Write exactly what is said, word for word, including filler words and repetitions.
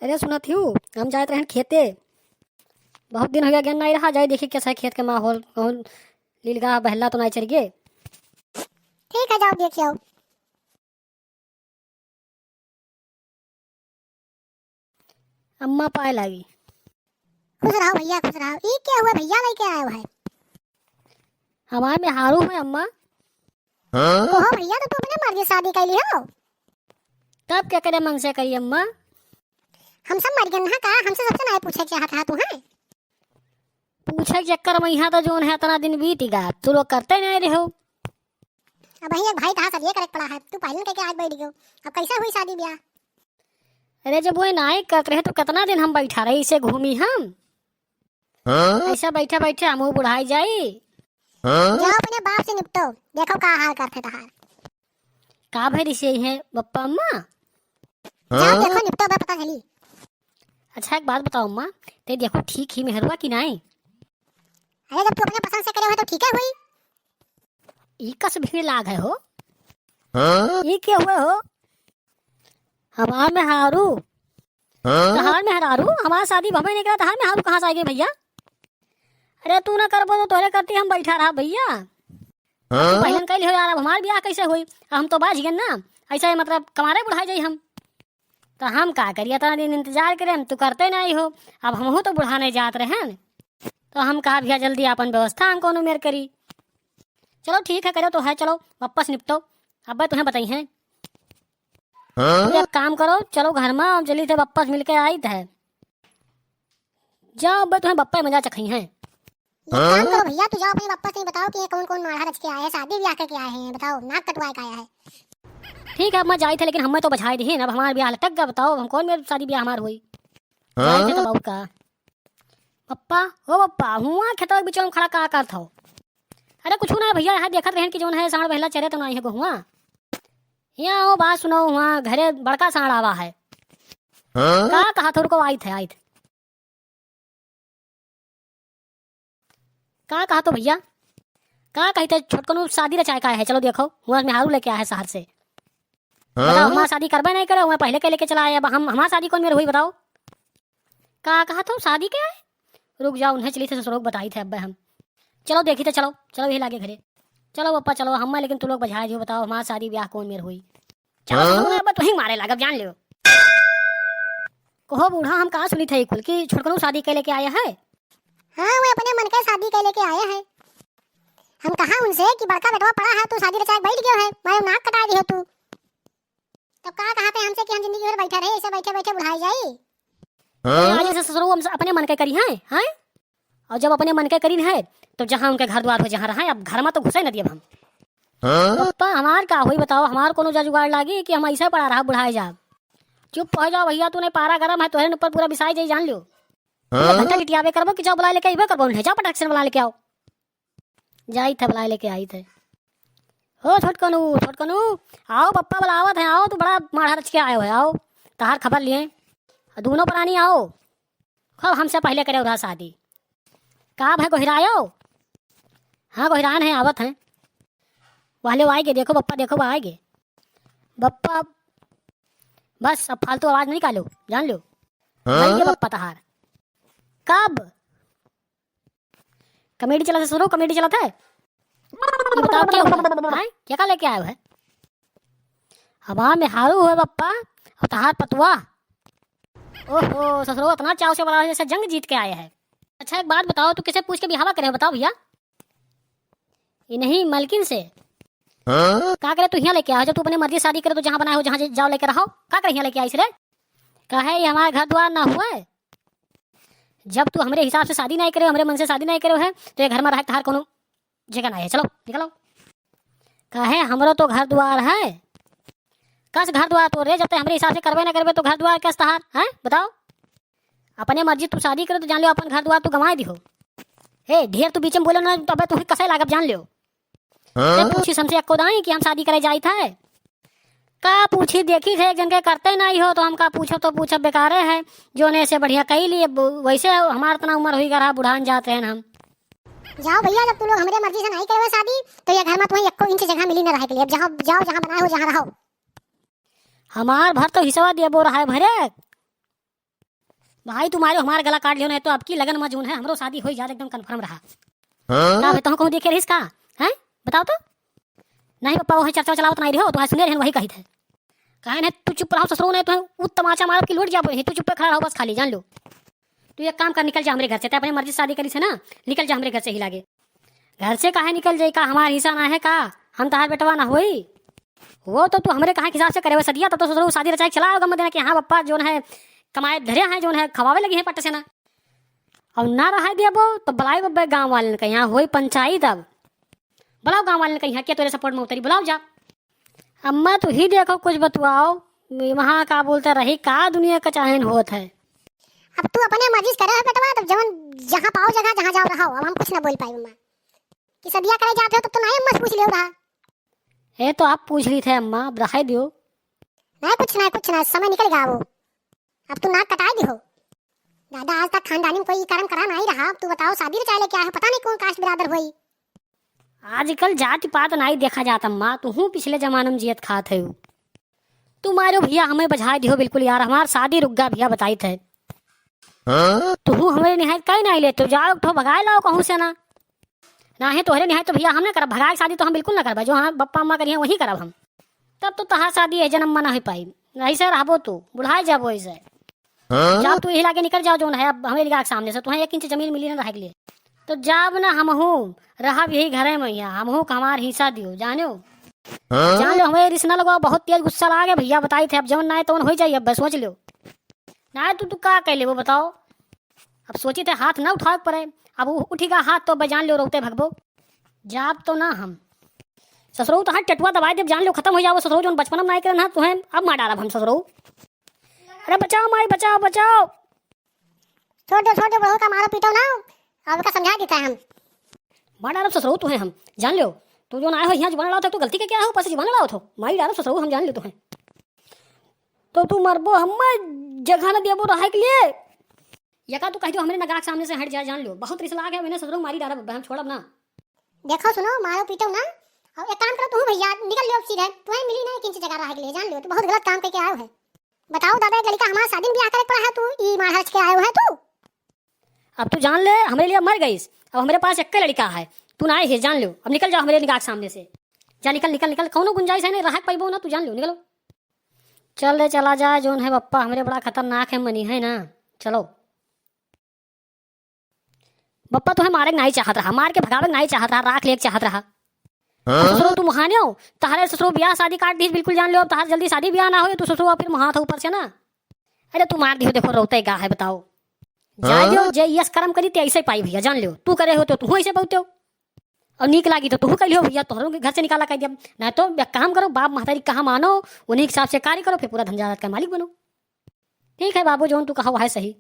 अरे सुनत हिउ, हम जात रहन खेते, बहुत दिन हो गया गेन नाई रहा, जाई देखी कैसा है खेत के माहौल, कहूँ लीलगाय बहला तो नाई चर गे। ठीक है, जाओ देख आओ। अम्मा पाए लागी। खुश रहो भैया, खुश रहो। ई क्या हुआ भैया, लेके आयो है? हमार मेहारू है अम्मा। ओहो भैया, तो तू अपने मर्जी शादी कर ली हो? तब क्या करे मन से करी अम्मा? हम सब मर गए ना का? हमसे सबसे नहीं पूछे चाहत है तू है? पूछे के चक्कर में यहाँ तो जोन है इतना दिन बीत गया, तू लोग करते नहीं रहो। अब वही एक भाई कहा सब ये करे पड़ा है, तू पहले कह के आज बैठ गयो, अब कैसे हुई शादी ब्याह? अरे जब वो नाई करत रहे तो कितना दिन हम बैठा रहे इसे घूमी हम। हाँ? ऐसा बैठे बैठे हम बुढ़ाई जाई। हाँ? जाओ अपने बाप से निपटो, देखो का हाल करते तहार। का भई रिसे है बप्पा अम्मा? जाओ हाँ? देखो निपटो बा पता चली। अच्छा एक बात बताओ अम्मा, ते देखो ठीक ही मेहरुआ की नाई? अरे जब तू अपने पसंद से करे हो तो ठीक है हुई। ई कस भी लाग है हो? हाँ? ई के हुए हो? हमार मेहारू। हाँ? तहार मेहरारू? हमार शादी भवे नहीं करा, तहार मेहारू कहाँ से आ गई भैया? अरे तू ना करबो तो तोरे करती हम बैठा रहा भैया। हाँ? पहले कह लियो यार, अब हमार ब्याह कैसे हुई? अब हम तो बाझ गए ना, ऐसे मतलब कमारे बुढ़ा जाई हम। तो हम का करिए, इतना दिन इंतजार करे हम, तू करते नहीं हो। अब हमहू तो बुढ़ाने जात रहे हैं, तो हम कहा भैया जल्दी अपन व्यवस्था हम कौनो मेर करी। चलो ठीक है, करो तो है, चलो वापस निपटो। अब तुम्हें बताई हैं। हाँ? एक काम करो, चलो घर में, हम जल्दी से वापस मिलके आई थे। जाओ, अब तुम्हें बप्पा मजा चखई हैं। एक काम हाँ? करो भैया, तू जाओ अपने बप्पा से बताओ कि ये कौन कौन माढ़ा रच के आए हैं, शादी ब्याह करके आए हैं, बताओ नाक कटवाए के आया है। ठीक है, अब मैं जाई थे, लेकिन हमें तो बझाए दिहिन, अब हमार ब्याह लटक गया, बताओ हम कौन मेर शादी ब्याह हमार हुई? हाँ? जाई थे तब और का। पप्पा, ओ पप्पा, हुआ खेतवा के बिचवा में खड़ा का करत हो? अरे कुछ ना भैया, यहाँ देखत रहन कि जौन है साँड़ बहला चरे तो नहीं है गोहुआ। यहाँ आओ बात सुनो, हुआ घरे बड़का साँड़ आवा है। हाँ? का कहा था, रुको, आई थे, आई थे। का कहा तो भैया? का कही थे, छोटकनू शादी रचाए का है, चलो देखो, हुआ मेहारू लेके आया है शहर से। हाँ? बताओ, हमार शादी करबे नहीं करे, हुआ पहले के लेके चला आया, अब हम, हमार शादी कौन मेर हुई बताओ? का कहा तो शादी के है? रुक जाओ, उन्हें चली थे ससुरों को बताई थे अब्बे हम। चलो देखी थे, चलो, चलो यही लागे घरे। चलो पप्पा, चलो, हम, लेकिन तू लोग बझाए दियो, बताओ, हमार शादी ब्याह कौन मेर हुई? चलो, हाँ? ससुर, अब तुही मारे लागब, जान लियो। कहो बूढ़ा, हम का सुनी थे कुल कि छोटकनू शादी के लेके आया है? हाँ, वो अपने मन के शादी के लेके आया है। हम कहा उनसे कि बड़का बेटवा पड़ा है, तू शादी रचाए बैठ गयो है, मारे नाक कटा दियो तू। तो का कहा थे हमसे कि हम जिंदगी भर बैठा रहे, ऐसे बैठे बैठे बुढ़ाई जाई? हाँ? आज से ससुरो हम अपने मन के करी हैं, हैं? और जब अपने मन के करी है, तो जहाँ उनके घर द्वार हो, जहाँ रहा, अब घर में तो घुसे न दियब हम। हाँ? पप्पा, हमार का होई बताओ, हमार कोनो जा जुगाड़ लागी कि हम ऐसे पड़ा रहा बुढ़ाए जाब? चुप हो जाओ भैया, तू नहीं, पारा गरम है, तोहरे ऊपर पूरा बिसाई जाई, जान लियो। हाँ? घंटा टिटियाबे करबो कि जाओ बुला लेके अइबे करबो, उन्हें जाओ पटाख से बुला लेके आओ। जाई थे, बुलाए लेके आई थे। हो छोटकनू, छोटकनू, आओ, पप्पा बुलावत हैं, आओ, तू बड़ा माढ़ा रच के आयो है, आओ, तहार खबर लिए। दोनों प्राणी आओ, खूब हमसे पहले करे रहा शादी। का भाई गोहिरायो? हाँ, गोहिरान है, आवत हैं। वाले वो आएगे, देखो पप्पा, देखो वो आएगे। पप्पा, बस अब फालतू आवाज नहीं निकालो, जान लो। हाँ? भाई ये पप्पा तहार। कब? कॉमेडी चलत है ससुरो, कॉमेडी चलत है। ये बताओ क्या हुआ? हाँ? क्या का लेके आयो है? हमार मेहारू हुए पप्पा, और तहार पतुआ। ओहो, ससुरो इतना चाव से बड़ा जैसे जंग जीत के आए हैं। अच्छा एक बात बताओ, तू किसे पूछ के बिहावा करे हो, बताओ भैया? ये नहीं, मलकिन से। हाँ? का करे तू यहाँ लेके आयो, जब तू अपने मर्जी से शादी करे तो जहाँ बनाए हो, जहाँ जाओ लेके रहो। का करे यहाँ लेके आइस रे? काहे ये हमार घर द्वार ना हुए? जब तू हमरे हिसाब से शादी नहीं करे, हमरे मन से शादी नहीं करे है, तो ये घर में रहे तहार कोनो जगह नहीं है। चलो, निकलो। काहे, हमरो तो घर द्वार है। कस घर द्वार तो रे, जब तक हमरे हिसाब से करबे ना करबे तो घर द्वार कस तहार, हैं? बताओ। अपने मर्जी तू शादी करे तो जान लियो अपन घर द्वार तू गंवाए दिहो। हे, ढेर तू बीच में बोलो ना, तो अबे तू कसे लागब जान लियो। हाँ? ते पूछी हमसे एक्को दाई कि हम शादी करे जाई था। का पूछी, देखी थे एक जन के करते नहीं हो, तो हम का पूछब, तो पूछब बेकारे है। जोने से बढ़िया कही लिए, ब-, वैसे हमार इतना उम्र हुई रहा, बुढ़ान जाते हैं हम। जाओ भैया, जब तू लोग हमरे मर्जी से नहीं करवे शादी, तो ये घर में तुम्हें एक्को इंच जगह मिली ना रहे के लिए। अब जहाँ जाओ, जहाँ बनाए हो, जहाँ रहो। हमार भर तो हिस्सा दिया बो रहा है भरे। भाई, तुम्हारे हमार गला काट लियो, नहीं तो अबकी लगन मा जौन है, हमरो शादी होई जात, एकदम confirm रहा। हाँ? का भाई, तहूँ कहूँ देखे रहिस का? हैं? बताओ तो। नहीं पप्पा, वही चर्चा चलावत नहीं रहो, तो सुने रहन, वही कहित है। कहे नहीं, तू चुप रहो ससुरो, नहीं तो उ तमाचा मारब कि लौट जाबो, यही तू चुप्पे खड़ा रहो बस खाली, जान लो। तू एक काम कर, निकल जा हमरे घर से, तै अपने मर्जी से शादी करिस है ना, निकल जा हमरे घर से ही लागे। घर से काहे निकल जाई, का हमार हिस्सा ना है का? हम तहार बेटवा ना होई? वो तो तू हमरे कहाँ के हिसाब से करे, वैसे दिया, तब तो ससुरो शादी रचाए के चला आओ गम देना कि हाँ पप्पा जौन है कमाए धरे हैं, जौन है खवावे लगी हैं पट से ना। और ना रहाई देबो तो बुलाई बब्बे गाँव वालन का, यहाँ होई पंचायत अब। बुलाओ गाँव वालन का, यहाँ के तोरे support मा उतरी, बुलाओ जा। अम्मा, तू ही देखो, कुछ बतवाओ, वहाँ का बोलते रही, का दुनिया का चाहन होत है। अब तू अपने मर्जी से करे है बेटवा, तब जवन जहाँ पाओ जगह, जहाँ जाओ रहो, अब हम कुछ ना बोल पाई अम्मा। कि सदिया करे जात हो, तब तो नहीं अम्मा से पूछ लियो रहा। ए, तो आप पूछ ली थे अम्मा, अब रहाई दियो। नहीं, कुछ ना, कुछ ना, समय निकल गया वो। अब तू नाक कटाई दिहो। दादा, आज तक खानदानी में कोई ई कर्म करा नहीं रहा। तू बताओ, शादी रचाए लेके आए हो, पता नहीं कौन कास्ट बिरादर होई। आजकल जाति पात नहीं देखा जात अम्मा, तुहूँ पिछले जमाने में जियत खात है। तू मारो भैया, हमें बझाए दिहो बिल्कुल यार, हमार शादी रुक गा भैया, बताइत है। हाँ? तुहूँ हमें निहायत काहे नहीं लेते हो? जाओ, एक ठो भगाए लाओ कहूँ से ना। नाहीं तोहरे निहायत तो भैया हम ना करब, भगाए के शादी तो हम बिल्कुल ना करब, जो हाँ बप्पा अम्मा करिहैं वही करब हम। तब तो तहार शादी ए जनम मा ना हो पाई, ऐसे रहबो तू, बुढ़ाए जाबो ऐसे। हाँ? जा तू यही लागे निकल जाओ, जौन है अब हमरे निगाह के सामने से, तुहें एक इंच जमीन मिली ना रहे के लिए। तो जाब ना हमहू, रहब यही घरे मा, यहाँ हमहू का हमार हिस्सा दियो, जानो। हाँ? जान लो, हमें रिस ना लगवाओ, बहुत तेज गुस्सा लागे भैया, बताइत है, अब जौन ना है तौन हो जाई, अब बस सोच लो। ना तू, तू का कह ले वो बताओ। अब सोचित है हाथ ना उठावे के पड़े, अब उ-, उठिगा हाथ तो अब जान लो रोते भगबो। जाब तो ना हम। ससुरो तो हाथ टटुआ दबाए देब, जान लो खत्म हो जाओ ससुरो, जौन बचपन में ना करे ना तुहें अब मार डालब हम ससुरो। अरे बचाओ माई, बचाओ, बचाओ। छोड़ दो, छोड़ दो, बहू का मारो पीटो ना, अब का समझा देता है हम। मार डालब ससुरो तुहें हम, जान लो। तू जौन आए हो यहाँ जुबान लड़ाओ थे, तू गलती के क्या हो, ऊपर से जुबान लड़ाओ थो, मार डालब ससुरो हम, जान लो तुहें। तो तू मरबो, हम जगह न देबो रहे के लिए। यका तू कह दियो हमरे नगाह के सामने से हट जाए, जान लो। बहुत रिस लाग है, मैंने ससुरो मारी डालब, हम छोड़ब ना। देखो सुनो, मारो पीटो ना। और एक काम करो, तू भैया निकल लियो सीधे, तुम्हें मिली ना एक इंच जगह रहे के लिए, जान लियो। तू बहुत गलत काम करके आयो है। बताओ दादा, एक लड़का हमारा शादी में ब्याह करे पड़ा है, तू ई मार हच के आयो है तू। अब तू जान ले, हमरे लिए मर गईस। अब हमरे पास एक लड़का है, तू ना आए है, जान लियो। अब निकल जाओ हमरे निगाह के सामने से। जा निकल, निकल, निकल, कौनो गुंजाइश है नहीं, रह के पाइबो ना, तू जान लियो, निकलो। चल रे, चला जाए, जौन है बप्पा हमरे बड़ा खतरनाक है, मनी है ना। चलो। बप्पा तोहे मारे के नाई चाहत रहा, मार के भगावे के नाई चाहत रहा, राख लेके चाहत रहा। हाँ? ससुरो तू मुहाने हो, तहरे ससुरो ब्याह शादी काट दीस बिल्कुल, जान लो, अब तहर जल्दी शादी ब्याह ना होए, तू ससुरो फिर मुहात हो ऊपर से ना। अरे तू मार दियो, देखो रोते गा है, बताओ। जाए हाँ? दियो, जे यस कर्म करी ते ऐसे पाई भैया, जान लियो, तू करे हो तो तू ऐसे बहुते हो। और नीक लागी तो तू कह लियो भैया, तोहरों के घर से निकाला कह दिया। ना तो एक काम करो, बाप महतारी कहा मानो, उन्हीं के हिसाब से कार्य करो, फिर पूरा धन जायदाद का मालिक बनो। ठीक है बाबू, जौन तू कहा वह सही।